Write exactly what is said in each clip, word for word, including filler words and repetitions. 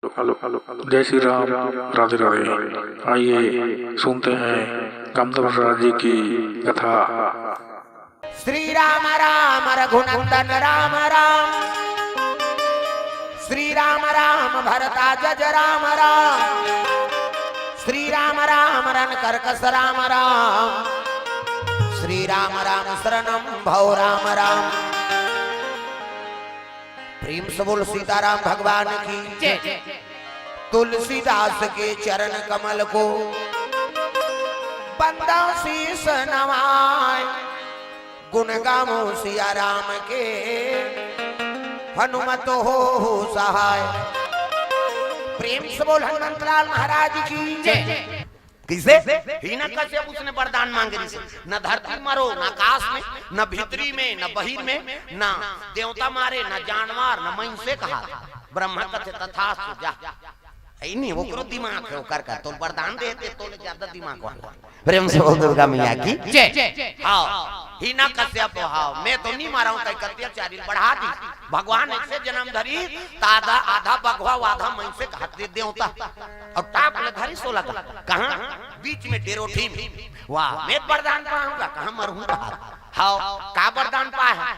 जय श्री राम। राधे राधे। आइए सुनते हैं कामदेव महाराज जी की कथा। श्री राम राम रघुनंदन राम राम। श्री राम राम भरताग्रज राम राम। श्री राम राम रन कर्कश राम राम। श्री राम राम शरणम भव राम राम। प्रेम से बोल सीताराम भगवान की जय। तुलसीदास के चरण कमल को बंदा शीश नवाए। गुण गावो सिया राम के हनुमत हो सहाय। प्रेम से बोल हनुमंत लाल महाराज की जय। कैसे? हिना कश्यप उसने वरदान मांगे रिहिस, न धरती मरो, न आकाश में, न भीतरी में, न बहिर में, न देवता मारे, न जानवर, न मइनसे कहा। ब्रह्मा कथे तथास्तु जा। है नहीं, ओकरो दिमाग है, ओकर का तोल वरदान देते तोले ज्यादा दिमाग वाला। प्रेम से बोल दुर्गा मैया की जय। हाँ, हिना कश्यप हाँ, मैं तो नहीं मारा हूँ, कई अत्याचारी बढ़ा दी। भगवान एक से जन्म धरी, त आधा आधा बघवा आधा मइनसे कहा दे देवता। और टाप ले धरी सोला का कहाँ? बीच में डेरोठीम। वाह, मैं वरदान पाऊंगा, कहाँ मरूंगा? हाव, का वरदान पाए है?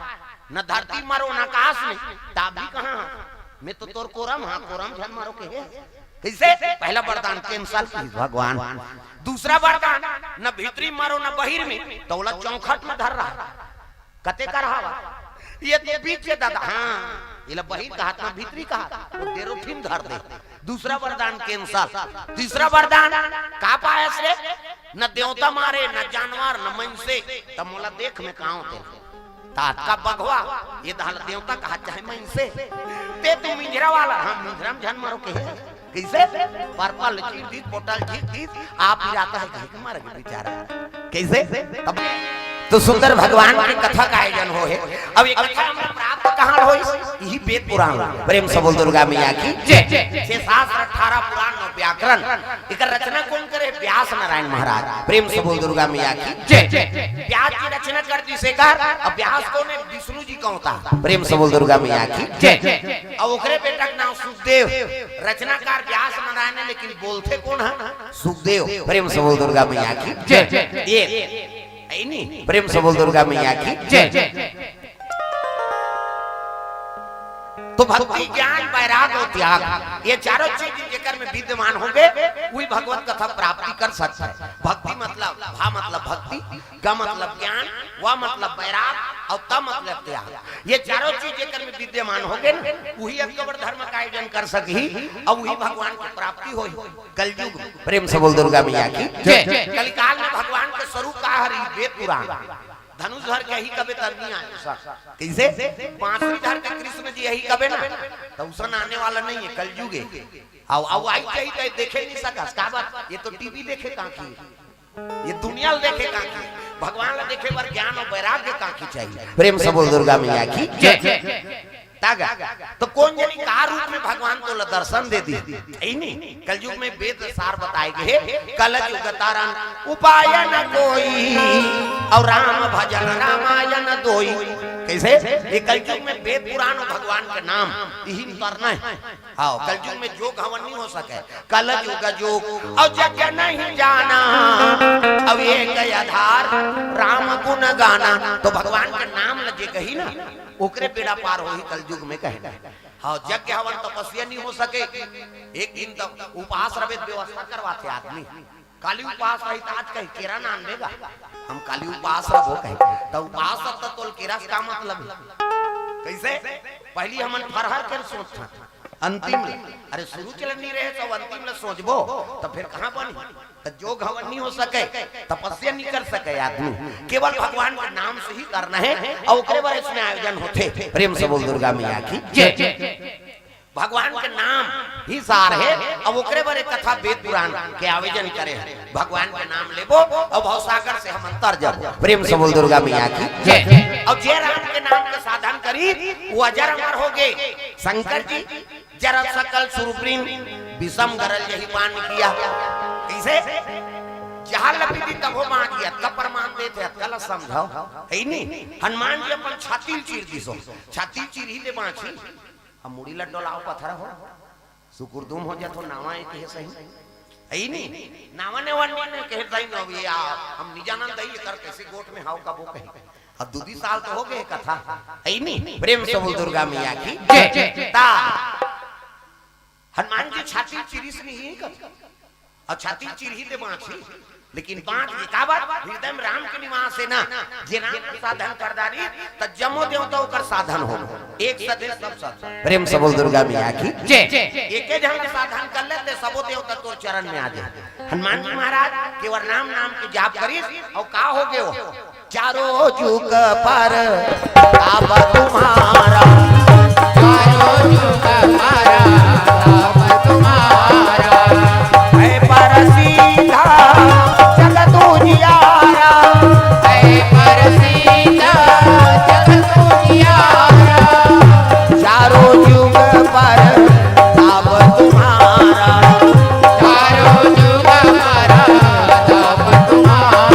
न धरती मरो, न आकाश में, ता भी कहाँ? मैं तो तोर कोरम, हाँ, कोरम झन मरो के है। कैसे? पहला वरदान cancel की भगवान। दूसरा वरदान, न भीतरी मरो, न बहिर में, तोला चौखट में धर रहा। कते कर हवा? ये तो बीच के दादा, हाँ, ये ला बहिर कहा, न भीतरी कहा, वो डेरोठीम धर दे। दूसरा वरदान cancel। तीसरा वरदान का पायस रे? न देवता मारे, न जानवर, न मइनसे। त मोला देख में का होते? तात का बघवा, ये दाल देवता कहा चाहे मइनसे। ते तू मिंजरा वाला, हाँ, मिंजरा में झन मरो के है। कैसे? पर्पल चीर दी, पोटल चीर दी, आप ही रहता है, कहीं के मर गए बेचारा। कैसे? तब तो सुंदर भगवान की कथा का आयोजन हो है। अब ये कथा हमला प्राप्त कहाँ होइस? यही वेद पुराण। प्रेम से बोल दुर्गा मैया की जय। छह शास्त्र, अठारह पुराण, नौ व्याकरण। एकर रचना कौन करे? व्यास नारायण महाराज। प्रेम से बोल दुर्गा मैया की जय। व्यास जी रचना कर दिस एकर। अब व्यास कौन है? विष्णु जी का होता। प्रेम से बोल दुर्गा मैया की जय। अब ओकरे बेटा के नाम सुखदेव, रचनाकार व्यास नारायण है, लेकिन बोलते कौन है? सुखदेव। प्रेम से बोल दुर्गा मैया की जय। ये, है नी? प्रेम से बोल दुर्गा मैया की जय। तो भक्ति, ज्ञान, वैराग और त्याग, ये चारों चीज जेकर में विद्यमान होंगे, वही भगवत कथा प्राप्ति कर सकता है। भक्ति मतलब, भा मतलब भक्ति, ग मतलब ज्ञान, व मतलब वैराग और त मतलब त्याग। ये चारों चीज जेकर में विद्यमान होंगे ना, वही अक्टूबर धर्म का आयोजन कर सकी और वही भगवान की प्राप्ति होई। कलयुग में। प्रेम से बोल दुर्गा मैया की जय। कलिकाल में भगवान के स्वरूप का हर वेद पुराण। धनुष धर के ही कबे तरनी आए सर। कैसे? बांसुरी धर के कृष्ण जी यही कबे ना। तो उसन आने वाला नहीं है, कलयुग है। आओ, आओ, आई चाहिए तो देखे नहीं सकस। का बात? ये तो टीवी देखे काकी। ये दुनिया ल देखे काकी। भगवान ला देखे बर ज्ञान और वैराग्य काकी चाहिए। प्रेम से बोल दुर्गा मैया की जय। तागा, तो कौन जनी का रूप में भगवान तोला दर्शन दे दी? यही नहीं, कलयुग में वेद सार बताए गए, कल युग तारण उपाय न कोई, और राम भजन रामायण दोई। कैसे? ये कलयुग में वेद पुराण और भगवान के नाम यही करना है। हाँ, कलयुग में जोग हवन नहीं हो सके, कल युग जोग और जग नहीं जाना, अब एक आधार राम गुण गाना। तो भगवान के नाम ल जे कही ना, ओकरे बेड़ा पार होही कलयुग में कहे। हाँ, यज्ञ हवन तपस्या नहीं हो सके, एक दिन तो उपास रहे व्यवस्था करवाते आदमी। काली उपास रही तो आज कहीं केरा ना आन देगा, हम काली उपास रहो कहीं। तो उपास रह तो तोल केरा से का मतलब है? कैसे? पहली हमन फरहर के सोचथन, अंतिम ल। अरे शुरू चलन नहीं रहे तो अंतिम ल सोचबो तो फिर कहाँ बनी? तो जोग हवन नहीं हो सके, तपस्या नहीं कर सके आदमी, केवल भगवान के नाम से ही करना है। और ओकरे बर इसमें आयोजन होते। प्रेम से बोल दुर्गा मैया की जय। भगवान के नाम ही सार है। अब ओकरे बर एक कथा वेद पुराण के आयोजन करे हैं। भगवान के नाम लेबो और भवसागर से हम अंतर जाबो। प्रेम से बोल दुर्गा मैया की जय। और जे राम के नाम के साधन करी, वो अजर अमर हो गए। शंकर जी जरा सकल सुरपुरिन विषम गरल यही पान किया। कैसे? जहाँ लपी दी तब हो माँ किया, तब प्रमाण देते हैं, कल समझाओ। है नहीं? हनुमान जी अपन छाती चीर दी सो, छाती चीर ही दे बाँची। अब मुड़ी ल डोलाओ पत्थर हो। सुकुरदुम हो जाथो, नावा एक हे सही। अई नी, नावा ने वन ने कहे सही न, ये आ, हम नी जानन दई, एकर कैसे गोठ में हाव कबो कही। अब दू दी साल तो हो गए कथा। अई नी, प्रेम से बोल दुर्गा मैया की जय। ता हनुमान जी छाती चिरिस नहीं ही कथा। अउ छाती चिरही ते बाँचही, लेकिन बाँच गे काबर? हृदय में राम के निवास हे ना, जे राम के साधन कर डारी, त जम्मो देवता ओकर साधन हो। एक सदे सब साधन। प्रेम से बोल दुर्गा मैया की जय। एके झन के साधन कर ले, ते सबो देवता तोर चरण में आ जाए। हनुमान जी महाराज केवल राम नाम के जाप करिस, अउ का हो गयो? चारों जुग पर ताप तुम्हारा। चारों जुग पर ताप तुम्हारा। है परसीदा जगत उजियारा। है परसीदा जगत उजियारा। चारों जुग पर ताप तुम्हारा। चारों जुग पर ताप तुम्हारा।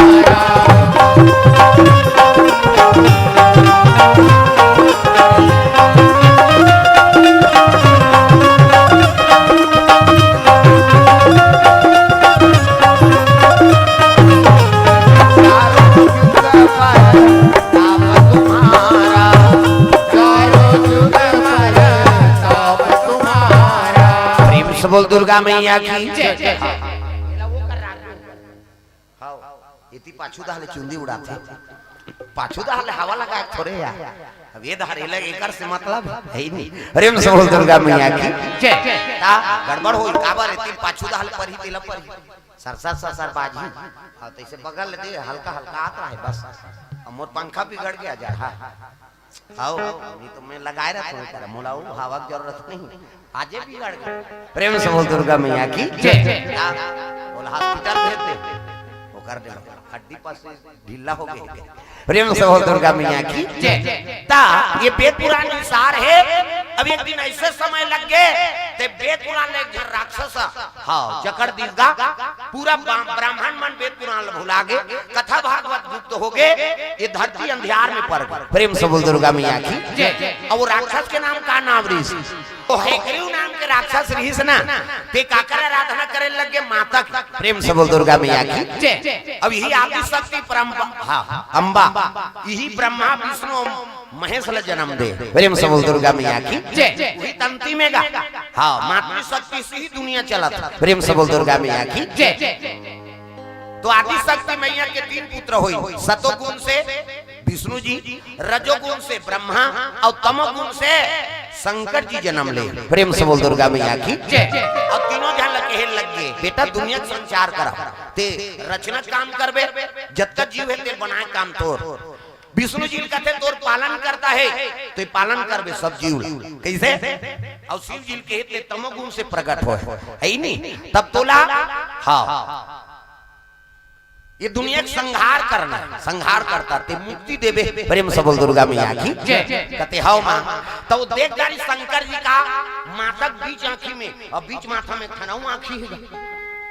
प्रेम से बोल दुर्गा मैया की जय। हाँ, एती पाछू डहर ले चुंदी उड़ाथे, पाछू डहर ले हवा लगा थोरे यार। अब ये डहर एला एकर से मतलब हे ही नहीं। प्रेम से बोल दुर्गा मैया की जय। ता गड़बड़ होई, काबर एती पाछू डहर ले परही, तेला परही। सरसर सरसर बाजही। हाँ, तैसे बगल ले दे, हल्का हल्का आत रहे बस। अब मोर पंखा बिगड़ गया जा। हाँ। आओ, नहीं तो मैं लगाए रहता हूँ तेरा, मोला वो हवा की जरूरत नहीं। आजे बिगड़ गया। प्रेम से बोल दुर्गा मैया की जय। हाँ, बोला हॉस्पिटल भेज दे। वो कर दे, हड्डी पास से ढीला हो गई। प्रेम से बोल दुर्गा मैया की जय। ता ये वेद पुराण अनुसार हे। अब एक दिन ऐसे समय लग गए, ते वेद पुराण ले एक झन राक्षस, हाँ, जकड़ दीस गा। पूरा ब्रा-, ब्राह्मण मन वेद पुराण ल भुला गे, कथा भागवत गुप्त हो गे, ये धरती अंधियार में पड़ गई। प्रेम से बोल दुर्गा मैया की जय। अब वो राक्षस के नाम का नाम रहिस? वो हयग्रीव नाम के राक्षस रहिस ना, ते काकर आराधना करे लग गे? माता की। प्रेम से बोल दुर्गा मैया की जय। अब यही आदि शक्ति परम, हाँ, अम्बा, यही ब्रह्मा विष्णु महेश ला जन्म दे। प्रेम से बोल दुर्गा मैया की जय। वही तंती में गा। हाँ, मातृ शक्ति से ही दुनिया चलत। प्रेम से बोल दुर्गा मैया की जय। तो आदि शक्ति मैया के तीन पुत्र होई, सतोगुण से विष्णु जी, रजोगुण से ब्रह्मा अउ तमोगुण से शंकर जी जन्म ले। प्रेम से बोल दुर्गा मैया की जय। अउ तीनों झन ल कहे लग गे, बेटा दुनिया के संचार करा, ते रचना काम करबे, जतका जीव हे ते बनाए काम तोर। विष्णु जी ल कथे तोर पालन करता हे, तो ये पालन करबे सब जीव ल। कैसे? अउ शिव जी ल कहे ते तमोगुण से प्रकट होय, हे ही नहीं? तब तोला, हाँ, ये दुनिया के संहार करना, संहार करता ते मुक्ति देबे। प्रेम से बोल दुर्गा मैया की जय। कथे हव माँ, तो देख डारी शंकर जी का माता के बीच आँखी में, अउ बीच माथा में एक ठन अउ आँखी हे।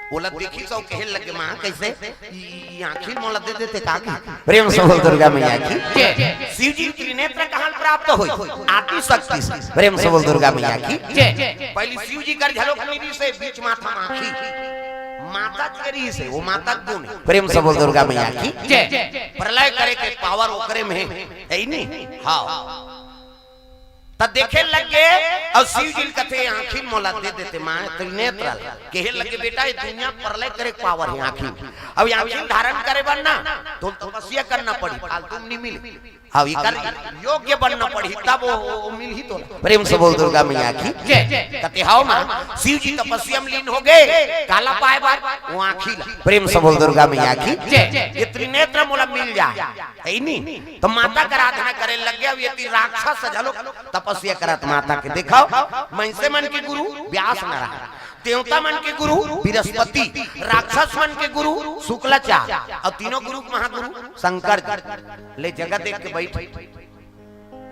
ओला देखिस अउ कहे लगे माँ कैसे? ई, ई आँखी मोला दे देते का की? प्रेम से बोल दुर्गा मैया की जय। शिव जी त्रिनेत्र कहाँ प्राप्त होई? आदि शक्ति से। प्रेम से बोल दुर्गा मैया की जय। पहली शिव जी कर झलक नीली से बीच माथा माखी। माता के रहिस हे, वो माता के गुण हे। प्रेम से बोल दुर्गा मैया की जय। प्रलय करे के पावर ओकरे में हे, हे ही नहीं? हाँ। त देखे लग गे, अउ शिव जी ल कथे आँखी मोला दे देते माँ त्रिनेत्र ल। कहे लगे बेटा ये दुनिया प्रलय करे के पावर हे आँखी। अब ये आँखी धारण करे बर ना, तो तपस्या करना पड़ी, फालतू में नहीं मिले। हाँ, ये कर योग्य बनना पड़ी, तब वो, वो, वो मिलही तो। प्रेम से बोल दुर्गा मैया की जय। कथे हव माँ, शिव जी तपस्या में लीन हो गे, काला पाए बर, वो आँखी ला। प्रेम से बोल दुर्गा मैया की जय। ये त्रिनेत्र मोला मिल जाए, हे ही नहीं? तो माता के आराधना करे लग गे। अब ये तीन राक्षस झलक तपस्या करत माता के देखव, मनसे मन के गुरु व्यास नारायण, देवता मन के गुरु बृहस्पति, राक्षस मन के गुरु शुक्लाचार्य, अउ तीनों गुरु के महागुरु शंकर जी। ले जगह देख के बैठ।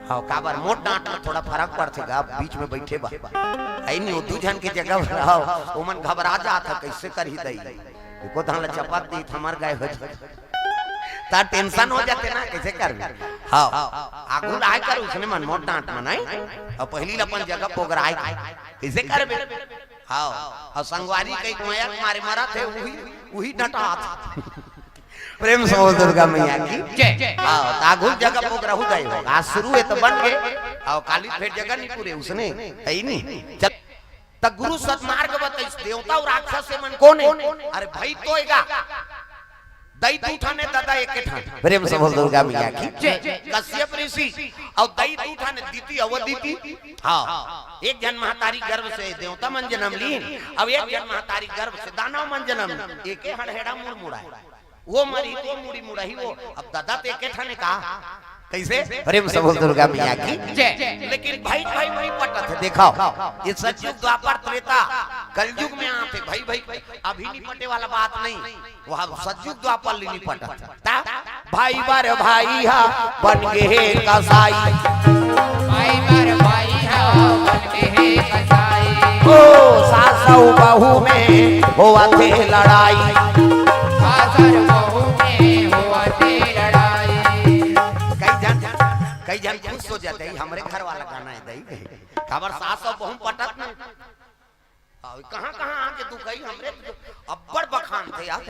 हव, काबर मोट डांट ल थोड़ा फरक पड़थे गा, बीच में बैठे बा। हे नहीं, वो दू झन के जगह पर हव, ओमन घबरा जात हे, कैसे करही दई? एको धान ल चपत दी, थमर गए हो जाए। ता टेंशन हो जाथे ना, कैसे करबे? हव, आगू ल आए कर उसने मन मोट डांट मन, अउ पहली ल अपन जगह पोगराए, कैसे करबे? हाव, अउ संगवारी कई मया के मारे मरत हे, उही, उही डटात। प्रेम से बोल दुर्गा मैया की। जय। हाव, त आघू जगह पोगरहू दई हो। आज शुरू हे त बन गे, अउ काली फेर जगह नहीं पूरे उसने, हे ही नहीं। चल, त गुरु सतमार्ग बतइस, देवता अउ राक्षस ए मन कोन हे? अरे भई तो एगा। दई दू ठन हे, ददा एके ठन। प्रेम से बोल दुर्गा मैया की। जय। कश्यप ऋषि अउ दई दू ठन हे, दिति अउ अदिति। हाव, एक झन महतारी गर्भ से देवता मन जनम लीन, अउ एक झन महतारी गर्भ से दानव मन जनम लीन। एके हड़हेड़ा मुड़ मुड़ाय। ओ मरही त ओ मुड़ी मुड़ही ओ। अब ददा त एके ठन हे का? कइसे? प्रेम से बोल दुर्गा मैया की। जय। लेकिन भई भई नहीं पटत हे, देखव। ये सतयुग, द्वापर, त्रेता, कलयुग में आथे, भई भई अभी नहीं पटे वाला बात नहीं। वह सतयुग द्वापर ले नहीं पटत हे। त भाई बर भाई हा बन गे हे कसाई। भाई बर भाई हा बन गे हे कसाई। ओ सास अउ बहू में होवत हे लड़ाई। सास अउ बहू में होवत हे लड़ाई। कई झन, कई झन खुश हो जाथे, "हमरे घर वाला गाना हे दई।" काबर सास अउ बहू पटत नहीं। अउ कहाँ-कहाँ आके दुखई, हमरे तो अब्बड़ बखानथे यार।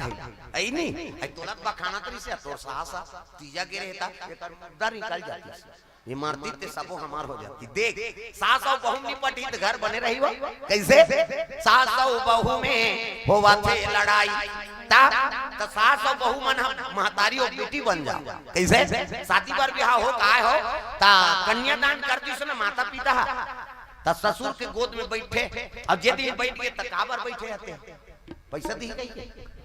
अई नहीं, अई तोला त बखानत रहिसे, तोर सास आ, तीजा गे रहे त, एकर मुद्दा निकल जातिस। ये मरतिस त सबो हमार हो जातिस। देख, सास अउ बहू नहीं पटही त घर बने रही हो। कइसे? सास अउ बहू में होवत हे लड़ाई। त, त सास अउ बहू मन ह महतारी अउ बेटी बन जाव। कइसे? शादी बर बिहाव हो, काय हो? त कन्यादान कर दिस न माता पिता ह। त ससुर के गोद में बइठे, अउ जे दिन बइठ गे त काबर बइठे हते? पइसा दिही कहिके।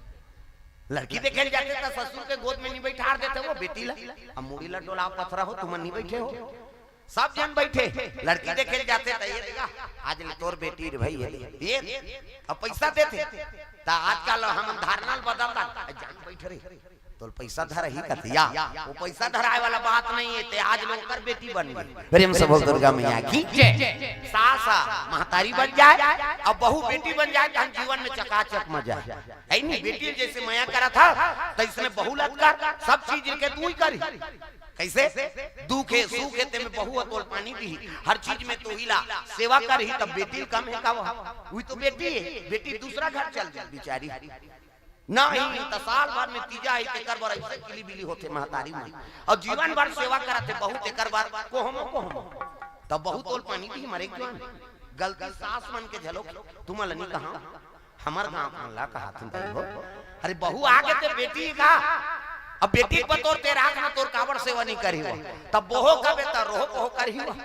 लड़की देखे ल जाथे त ससुर के गोद में नहीं बइठार देथे ओ बेटी ला। अब मुड़ी ला डोलाव पथरा हो, तुमन नहीं बइठे हो। सब झन बइठे, लड़की देखे ल जाथे त ये देखा, आज ले तोर बेटी रे भई, ये ले, ये। अब पइसा देथे, त आजकल हमन धारना ल बदल दा, जान बइठ रे। तोर पइसा धरही कथे या, ओ पइसा धराय वाला बात नहीं हे, ते आज ले ओकर बेटी बन गे। प्रेम से बोल दुर्गा मैया की। जय। सास ह महतारी बन जाय, अउ बहू बेटी बन जाय, त हम जीवन में चकाचक मजा हे। हे नहीं, बेटी जइसे मया करत ह, त इसने बहू ला कर, सब चीज के तू ही करही। कइसे? दुख हे, सुख हे, तेमे बहू ह तोल पानी दिही, हर चीज में तू ही ला सेवा करही, त बेटी कम हे का? वह, वही तो बेटी हे, बेटी दूसरा घर चल जाय बिचारी। नहीं, त साल भर में तीजा हे, तेकर बर अइसे किली बिली होथे महतारी मन। अउ जीवन भर सेवा करत हे बहू, तेकर बर कोहमो, कोहमो। त बहू तोल पानी दिही मरे जुआन। गलती सास मन के झलो, तुमन ल नहीं कहा, हमर गाँव मन ला कहाथन भाई हो। अरे बहू आगे ते बेटी का, अब बेटी के बतोर ते राख ना, तोर काबर सेवा नहीं करही हो। त बहू कबे त रोह पोह करही हो।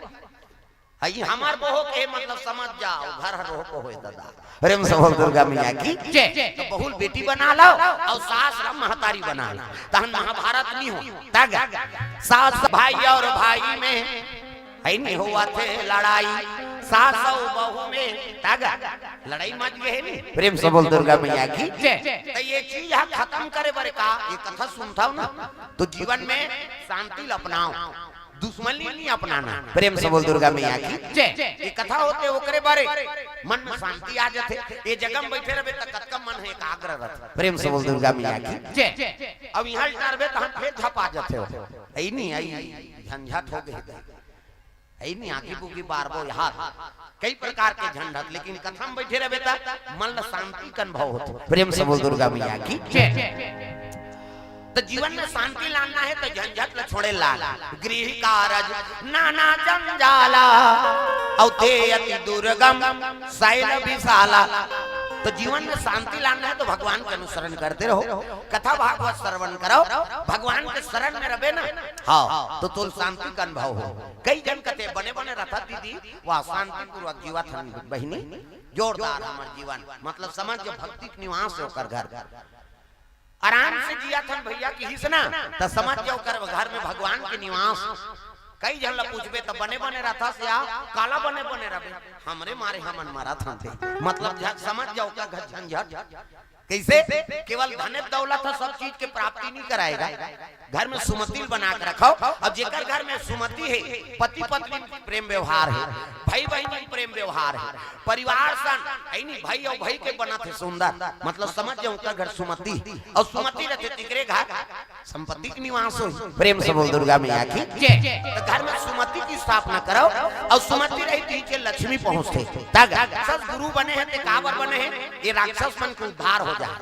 हई हमर बहू के मतलब समझ जाव, घर ह रोह पोह होय ददा। प्रेम से बोल दुर्गा मैया की। जय। त बहू ल बेटी बना लव, अउ सास ला महतारी बना लव, तहन महाभारत नहीं हो। तग सास भाई अउ भाई में, हे नहीं, होवत हे लड़ाई, सास अउ बहू में, तग लड़ाई मच गे हे नहीं। प्रेम से बोल दुर्गा मैया की। जय। त ये चीज ह खतम करे बर का, ये कथा सुनथव ना, त जीवन में शांति ल अपनाव। दुश्मनी नहीं अपनाना। प्रेम से बोल दुर्गा मैया की। जय। ये कथा होथे ओकरे बारे, मन में शांति आ जाथे। ये जगह में बइठे रहबे त कतका मन ह एकाग्र रहथे। प्रेम से बोल दुर्गा मैया की। जय। अब इहाँ डरबे त हम फेर झपा जाथे हो। अई नहीं, अई झंझट हो गे। अई नहीं, आँखी बुकी बारबो यार। कई प्रकार के झंझट, लेकिन कथा में बइठे रहबे त मन ल शांति के अनुभव होथे। प्रेम से बोल दुर्गा मैया की। जय। त जीवन में शांति लाना हे त झंझट ल छोड़े लान। गृह कारज नाना जंजाला, अउ ते अति दुर्गम सैल विशाला। त जीवन में शांति लाना हे त भगवान के अनुसरण करते रहो, कथा भागवत श्रवण करो, भगवान के शरण में रहबे ना, हाँ, त तोल शांति के अनुभव हो। कई झन कथे बने बने रथस दीदी, वाह शांतिपूर्वक जीवत हन बहिनी, जोरदार हमर जीवन, मतलब समझ जो भक्ति के निवास हे ओकर घर। आराम से जियत हन भइया किहिस ना, त समझ जाव ओकर घर में भगवान के निवास। कई झन ल पूछबे त बने बने रथस या काला बने बने रहबे, हमरे मारे हमन मरत हन ते। मतलब झ-, समझ जाव ओकर घर झंझट। कइसे? केवल धन दौलत ह सब चीज के प्राप्ति नहीं कराय गा। घर में सुमति ल बना के रखव। अब जेकर घर में सुमति हे, पति पत्नी प्रेम व्यवहार हे, भाई बहिनी प्रेम व्यवहार हे, परिवार सन, अई नहीं, भाई अउ भाई के बनत हे सुंदर, मतलब समझ जाव ओकर घर सुमति हे। अउ सुमति रहथे तेकरे घर संपत्ति के निवास होही। प्रेम से बोल दुर्गा मैया की जय। त घर में सुमति के स्थापना करव, अउ सुमति रही त इही लक्ष्मी पहुंचथे। त गा, सस गुरु बने हे, ते काबर बने हे? ये राक्षस मन के उद्धार हो जाय।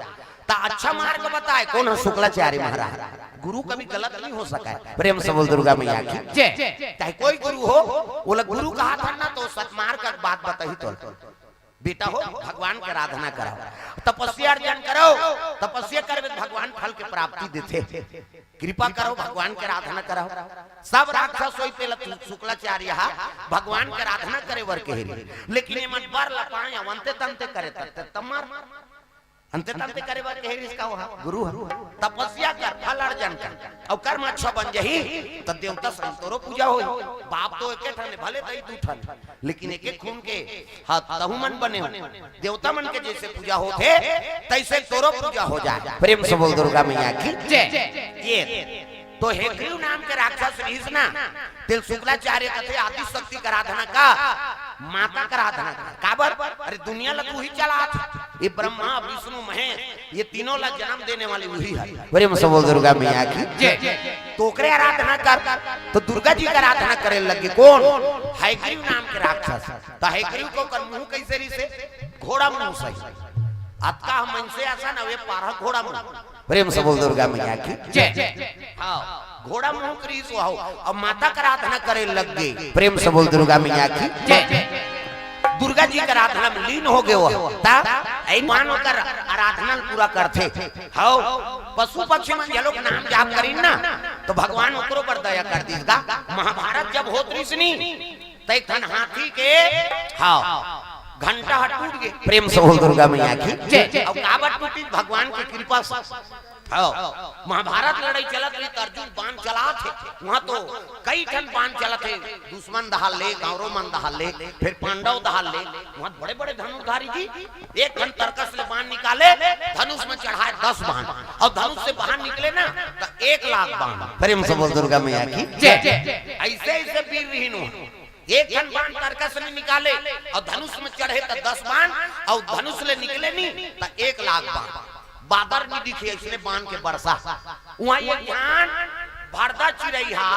त अच्छा मार्ग बताय, कोन ह? शुक्लाचार्य महाराज। गुरु कभी गलत नहीं हो सकय। प्रेम से बोल दुर्गा मैया की जय। चाहे कोई गुरु हो, ओला गुरु कहाथन ना, त सतमार्ग के बात बताही तो। बेटा हो, भगवान के आराधना करव, तपस्या अर्जन करव, तपस्या करबे त भगवान फल के प्राप्ति देथे। कृपा करव, भगवान के आराधना करव। सब राक्षस होई, तेला शुक्लाचार्य हा भगवान के आराधना करे बर कहे रहिस, लेकिन एमन बर ला पाय, अंते तंते करे, तब तब मार। अंते तंते करे बर कहे रहिस का ओहा गुरु ह? तपस्या कर, फल अर्जन कर, अउ कर्म अच्छा बन जाही, त देवता संग तोरो पूजा होही। बाप तो एके ठन हे, भले दई दू ठन, लेकिन एक एक खून के। हाँ, तहू मन बने हो, देवता मन के जैसे पूजा होथे, तैसे तोरो पूजा हो जाय। प्रेम से बोल दुर्गा मैया की जय। ये तो हेकरिव नाम के राक्षस रहिस ना, तेला शुक्लाचार्य कथे आदि शक्ति के आराधना कर, माता के आराधना कर। काबर? अरे दुनिया ला तू ही चलात, ये ब्रह्मा, विष्णु, महेश, ये तीनों ला जन्म देने वाली उही हे। प्रेम से बोल दुर्गा मैया की जय। त ओकरे आराधना कर। त दुर्गा जी के आराधना करे लगे। कोन? हेकरिव नाम के राक्षस। त हेकरिव के ओकर मुंह कइसे रहिसे? घोड़ा मुंह सही। अतका हम मनसे असन, अउ ए पारा घोड़ा मुंह। प्रेम से बोल दुर्गा मैया की जय। हाँ, घोड़ा मुंह के रहिस हो। अब माता के आराधना करे लगे। प्रेम से बोल दुर्गा मैया की जय। दुर्गा जी के आराधना में लीन हो गे हो। त ए मान ओकर आराधना ल पूरा करथे। हव, पशु पक्षी मन घलोक नाम जाप करिन ना, त भगवान ओकरो बर दया कर दिस गा। महाभारत जब होत रहिस नी, त एक ठन हाथी के, हाँ, घंटा ह टूट गे। प्रेम से बोल दुर्गा मैया की जय। अउ काबर टूटिस? भगवान के कृपा से। हाँ, महाभारत लड़ाई चलत रहिस, अर्जुन बाण चलात हे, उहाँ तो कई ठन बाण चलत हे, दुश्मन डहर ले, कौरव मन डहर ले, फेर पांडव डहर ले, उहाँ बड़े-बड़े धनुर्धारी जी, एक ठन तरकस ले बाण निकाले, धनुष में चढ़ाय दस बाण, अउ धनुष से बाहर निकले ना, त एक लाख बाण। प्रेम से बोल दुर्गा मैया की जय। अइसे, अइसे वीर रहिन उहाँ। एक ठन बाण तरकस ले निकाले अउ धनुष में चढ़े त दस बाण, अउ धनुष ले निकले नी त एक लाख बाण। बादर नी दिखे अइसने बाण के बरसा। उहाँ एक झन भरदा चिरई हा,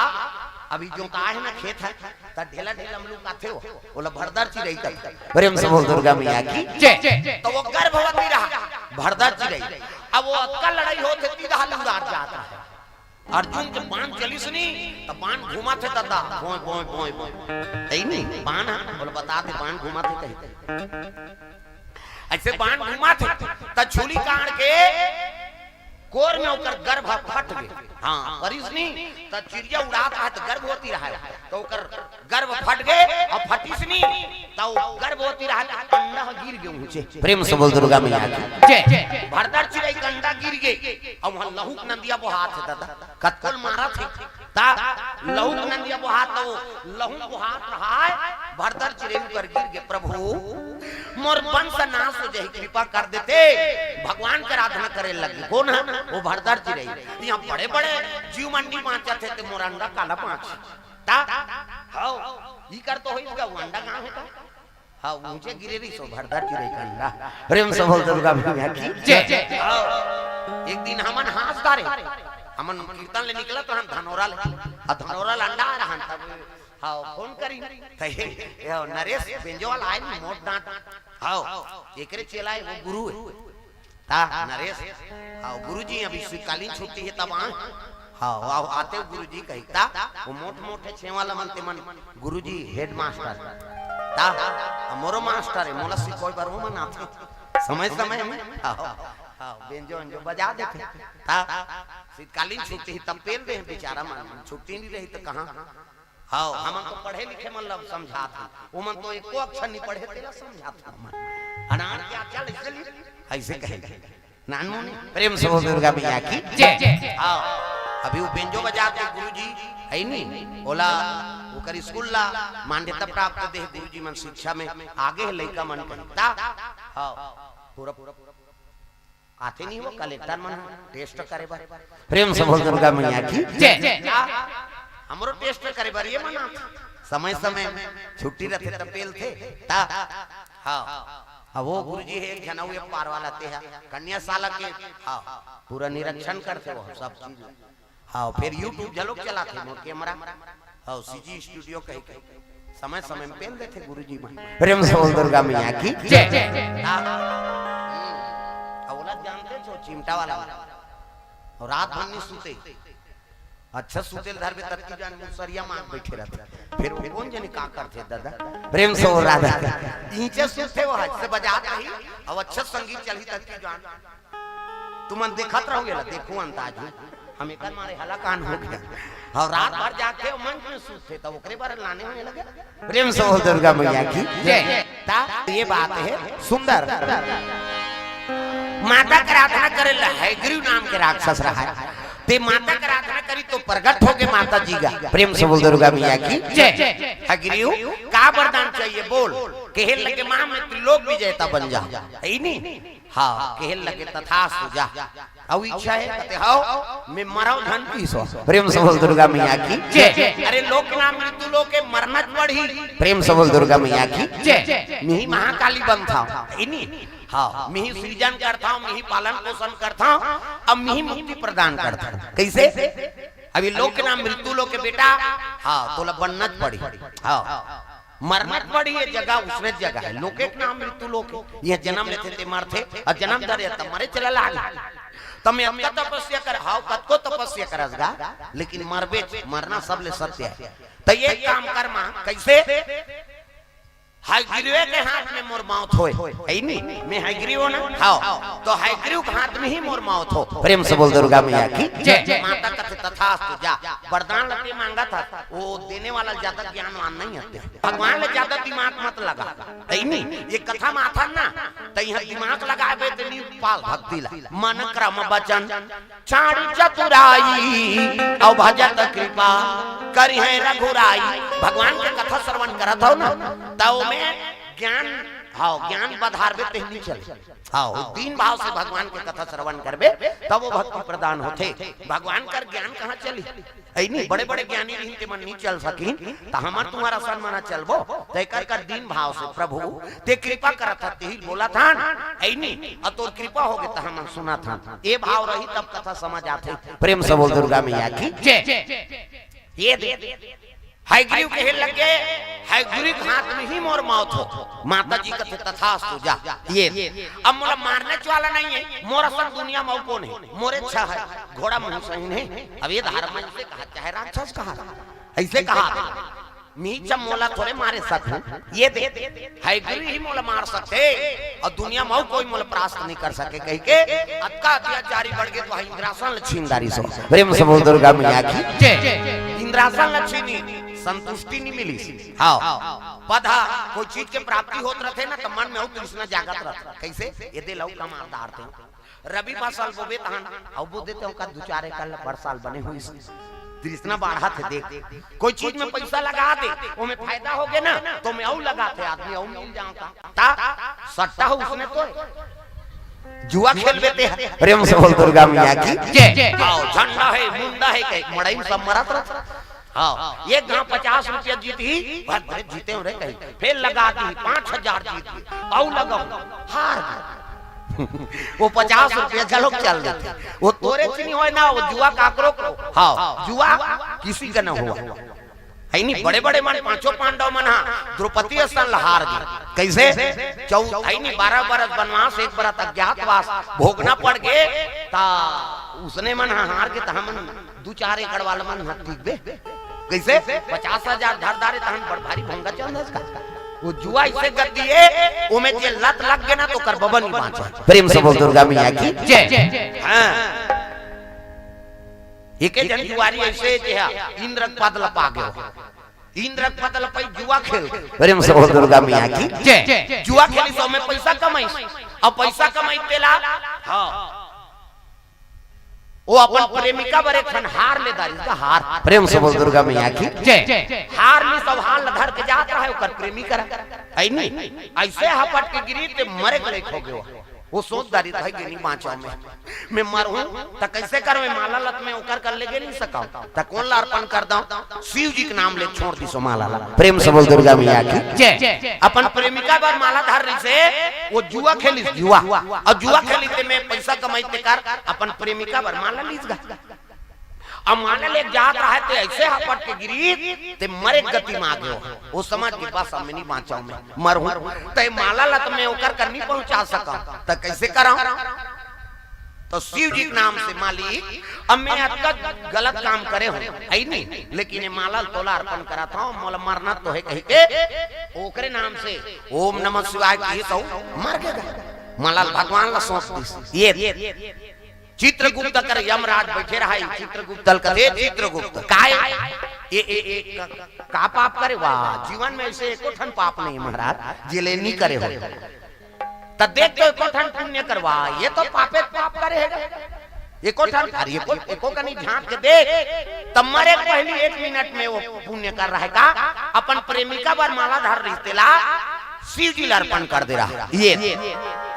अभी जोताय हे ना खेत ह, त ढेला ढेला म लुकाथे हो, ओला भरदा चिरई कथे। प्रेम से बोल दुर्गा मैया की जय। त ओ गर्भवती रहा, भरदा चिरई। अब ओ अतका लड़ाई होत हे, तीर ह उड़ात जात रहा। अर्जुन के बाण चलिस नी, त बाण घूमत हे ददा, बोंय, बोंय, बोंय, बोंय। तई नी, बाण ह, ओला बता दे, बाण घूमत हे कही। अइसे बाण घूमत हे, त छुरी काढ़ के कोर में ओकर गर्भ फट गे। हाँ, परिस नी, त चिड़िया उड़ात रहा, त गर्भवती रहा, त ओकर गर्भ फट गे अउ फटिस नी, त ओ गर्भवती रहा, अंडा ह गिर गे ऊंचे। प्रेम से बोल दुर्गा मैया की जय। भरदा चिरई के अंडा गिर गे, अउ उहाँ लहू के नंदिया बोहात हे ददा, कतको ल मारत हे, त लहू के नंदिया बोहात, त ओ लहू बोहात रहा हे, भरदा चिरई उकर गिर गे। प्रभु, मोर वंश नाश हो जाही, कृपा कर देते। भगवान के आराधना करे लगे। कोन ह? ओ भरदा चिरई। इहाँ बड़े-बड़े जीव मन नी बाँचत हे, त मोर अंडा काला बाँचही? त, हव, इकर तो होइस गा, ओ अंडा कहाँ हे त? हाँ, ऊंचे गिरे रहिस ओ भरदा चिरई के अंडा। प्रेम से बोल दुर्गा मैया की जय। हव, एक दिन हमन हाँस डारे, हमन कीर्तन ले निकलत रहन धनोरा ले, अउ धनोरा ले अंडा आय रहन, तब, हव, फोन करिन, त ए, ए, नरेश बेंजो वाला आय नी, मोट डांट, हव, एकरे चेला हे, ओ गुरु हे। त नरेश, हव, गुरुजी अभी शीतकालीन छुट्टी हे तब आए। हव, हव, आते गुरुजी कही। त ओ मोट मोट हे छेवाला मन, ते मन गुरुजी हेडमास्टर। त मोरो मास्टर हे, मोला सिखोय बर ओ मन आथे। समय समय में, हव, हव, बेंजो वेंजो बजा देथे। त शीतकालीन छुट्टी हे तब पेल दे बेचारा मन, छुट्टी नी रही त कहाँ। हव, हमन तो पढ़े लिखे मन ला समझात हन, ओमन तो एको अक्षर नी पढ़े, तेला समझात हन हमन। अनार के आचा ल अइसे ली, अइसे कहे। नानमुनी, प्रेम से बोल दुर्गा मैया की जय। हव, अभी ओ बेंजो बजात हे गुरुजी, हे नी? ओला, ओकर स्कूल ला मान्यता प्राप्त दे हे गुरुजी मन, शिक्षा में आगे हे लइका मन कही। त, हव, पूरा आथे नी ओ कलेक्टर मन ह टेस्ट करे बर। प्रेम से बोल दुर्गा मैया की जय। हमरो टेस्ट करे बर ये मन आथे। समय समय में छुट्टी रथे त पेलथे। त, हव, अब वो गुरुजी हे एक झन अउ ये पार वाला ते हा, कन्या साला के, हाँ, पूरा निरीक्षण करथे वो सब चीज। हाँ, फिर YouTube घलोक चलाथे मोर कैमरा। हाँ, CG studio कहिके समय समय में पेल देथे गुरुजी मन। प्रेम से बोल दुर्गा मैया की जय। हाँ, हाँ। हम्म, अउ ओला जानते हो, चिमटा वाला। अउ रात भर नहीं सुते। अच्छा सुते ल धरबे तब की जान मुसरिया मांग बैठे रहथे। फिर वो कोन जनी का करथे दादा? प्रेम से बोल राधा। नीचे सुते वो हाथ से बजात रही, अब अच्छा संगीत चलही तब की जान। तुमन देखत रहो ये ला, देखो अंदाज में। हम एकर मारे हलाकान हो गया। अउ रात भर जागथे अउ मंच में सुतथे, त ओकरे बर लाने होए लगे। प्रेम से बोल दुर्गा मैया की जय। ता ये बात हे सुंदर। माता के आराधना करे ला हयग्रीव नाम के राक्षस रहा हे। ते माता के आराधना करी तो प्रगट होगे माता जी गा। प्रेम से बोल दुर्गा मैया की जय। हयग्रीव, का वरदान चाहिए बोल। कहे लगे, माँ मैं त्रिलोक विजेता बन जाऊं। हे नी? हाँ, कहे लगे तथास्तु जा। अउ इच्छा हे, कथे हव, मैं मरव झन पीसव। प्रेम से बोल दुर्गा मैया की जय। अरे लोक ना मृत्यु लोक हे, मरना च पड़ही। प्रेम से बोल दुर्गा मैया की जय। मिही महाकाली बनथव, हे नी? हाँ, मिही सृजन करथव, मिही पालन पोषण करथव, अब मिही मुक्ति प्रदान करथव। कइसे? अभी लोक ना मृत्यु लोक हे बेटा, हाँ, तोला बनना च पड़ही। हाँ, मरना च पड़ही, ये जगह उसने जगह हे। लोक एक ना मृत्यु लोक हे, ये जनम लेथे ते मरथे, अउ जनम धरे त मरे चले लागे। त मैं अतका तपस्या कर, हव, कतको तपस्या करस गा, लेकिन मरबे, मरना सबले सत्य हे। त ये काम कर माँ, कइसे? हयग्रीवे के हाथ में मोर मौत होय, हे नी? मैं हयग्रीव हों ना? हव। त हयग्रीव के हाथ में ही मोर मौत हो। प्रेम से बोल दुर्गा मैया की जय। माता कथे तथास्तु जा। वरदान ल ते मांगत हस, वो देने वाला ल ज्यादा ज्ञानवान नहीं हे। भगवान ले ज्यादा दिमाग मत लगा, हे नी? ये कथा में आथन ना, त इहाँ दिमाग लगाबे त नी पाल भक्ति ला। मन क्रम वचन चारि चतुराई, अउ भजत कृपा करिहैं रघुराई। भगवान के कथा श्रवण करत हव ना, त ओमे ज्ञान, हव, ज्ञान बधारबे तेहनी चले। हव, दीन भाव से भगवान के कथा श्रवण करबे, तब वो भक्ति प्रदान होथे। भगवान कर ज्ञान कहाँ चली? हे नी, बड़े-बड़े ज्ञानी रहिन, ते मन नी चल सकिन, त हमर तुम्हर असन मन चलबो, त एकर कर दीन भाव से, प्रभु, ते कृपा करत हस, तेही ल बोलत हन, हे नी, अउ तोर कृपा होगे, त हमन सुनत हन। ये भाव रही, तब कथा समझ आथे। प्रेम से बोल दुर्गा मैया की जय। ये दे, हयग्रीव कहे लगे, हयग्रीव के हाथ में ही मोर मौत हो। माता जी कथे, "तथास्तु, जा।" ये, अब मोला मारने वाला नहीं हे, मोर असन दुनिया में अउ कोन हे? मोरे छह हे, घोड़ा मुंह सहिन हे। अब ये धार में इसे कहा, चाहे राक्षस कहा, अइसे कहा, "मीच मोला थोरे मारे सकहूं, ये दे, हयग्रीव ही मोला मार सकथे, अउ दुनिया में अउ कोई मोला परास्त नहीं कर सके," कहिके अतका अत्याचारी बढ़ गे, त इंद्रासन ल छीन डारिस। प्रेम से बोल दुर्गा मैया की जय। इंद्रासन ल छीनी, संतुष्टि नहीं मिलिस। हव, पद हा, कोई चीज के प्राप्ति होत रथे ना, त मन में अउ तृष्णा जागत रथे। कइसे? ये दे लऊ कमाल डारते। रबी फसल बोबे तहन, अउ बो देते ओकर दू चार एकड़ ल बरसा ल बने होइस। तृष्णा बाढ़त हे, देख। कोई चीज में पैसा लगा दे, ओमे फायदा होगे ना, त ओमे अउ लगाथे आदमी, अउ मिल जावत। ता सट्टा हो उसने तो जुआ खेलबे ते ह। प्रेम से बोल दुर्गा मैया की जय। हव, झंडा हे, मुंडा हे, कहे मड़ई में सब मरत रह। हव, एक घांव पचास रुपया जीतही, भर भरे जीते हो रे कही, फिर लगा दी पाँच हजार जीत गे, अउ लगा, हार गे। वो पचास रुपया घलोक चल देथे, वो तोरे च नहीं होय ना, वो जुआ काकरो को, हव, जुआ किसी का न हुआ। हे नी, बड़े-बड़े मन, पांचों पांडव मन हा द्रौपदी असन ल हार गे। कइसे? चौ-, हे नी, बारह बरस बनवास, एक बरस अज्ञातवास भोगना पड़ गे, त उसने मन हा हार गे, त हमन दू चार एकड़ वाला मन हा टिकबे। कइसे? पचास हजार धर डारे, तहन बड़ भारी भंगा चल दस का। वो जुआ अइसे गद्दी हे, ओमे जे लत लग गे ना, त ओकर बबा नहीं बांचे। प्रेम से बोल दुर्गा मैया की जय। हाँ। एके जन जुआरी अइसे जे हा इंद्र के पद ल पा गे। इंद्र के पद ल पाई जुआ खेल। प्रेम से बोल दुर्गा मैया की जय। जुआ खेली सो में पैसा कमाई, अउ पैसा कमाई तेला, हाँ, वो अपन प्रेमिका बर एक ठन हार ले डारिस का हार। प्रेम से बोल दुर्गा मैया की जय। हार ली, सब हार ल धर के जात रहे ओकर प्रेमी करा। हे नी, अइसे हपट के गिरी ते मरे के लायक हो गे। वो सोच डारिस भाई कि नहीं बाँचव मैं, मैं मरहूँ त कइसे करँव? माला ल त मैं ओकर कर लेगे नहीं सकँव, त कोन ला अर्पण कर दँव? शिव जी के नाम ले छोड़ दिस वो माला ला। प्रेम से बोल दुर्गा मैया की। जय। अपन प्रेमिका बर माला धर रहिस हे, वो जुआ खेलिस, जुआ। अउ जुआ खेलिस ते में पैसा कमाइस तेकर अपन प्रेमिका बर माला लिस गा। अउ माला लेके जात रहय ते अइसे हपट के गिरिस ते मरे के गति म आ गे। वो समझ गे बस अब मैं नहीं बाँचव मैं, मरहूँ। त ये माला ल त मैं ओकर कर नहीं पहुँचा सकँव, त कइसे करँव? त शिव जी के नाम से मालिक, अब मैं अतका गलत काम करे हँव, हइ नहीं, लेकिन ये माला ल तोला अर्पण करत हँव, मोला मरना तो हे कहिके ओकरे नाम से ओम नमः शिवाय किहिस अउ मर गे गा। माला ल भगवान ल सौंप दिस। ये चित्रगुप्त कर यमराज बइठे रहय, चित्रगुप्त ल कथे, चित्रगुप्त, काय? ये, ये, ये क-, का पाप करे? वाह, जीवन में अइसे एको ठन पाप नहीं महाराज, जे ले नहीं करे हँव। त देख तो एको ठन पुण्य कर, वाह, ये तो पापे पाप करे हे गा। एको ठन, अरे एको, एको कनी झाँक के देख, त मरे के पहिली एक मिनट में वो पुण्य कर रहय का, अपन प्रेमिका बर माला धर रहिस तेला शिव जी ल अर्पण कर दे रहय। ये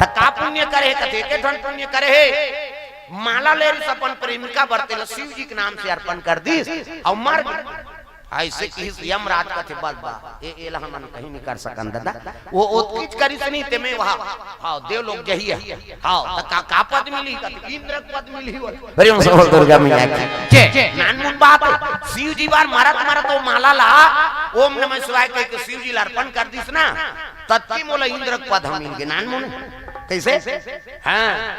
त का पुण्य करे हे? कथे एको ठन पुण्य करे हे। माला ले रहिस अपन प्रेमिका बर, तेला शिव जी के नाम से अर्पण कर दिस अउ मर गे। अइसे किहिस यमराज कथे, बस बा, ए, एला हमन कहीं नहीं कर सकन दादा। वो ओतकीच करिस नहीं ते में वहाँ, हाँ, देवलोक जही हे। हाँ, त का, का पद मिली? कथे इंद्र के पद मिली हो। प्रेम से बोल दुर्गा मैया की। जय। नानमुन बात हे। शिव जी बर मरत मरत वो माला ला, ओम नमः शिवाय कहिके शिव जी ल अर्पण कर दिस ना, ततकी मोला इंद्र के पद ह मिल गे नानमुन। कइसे? हाँ।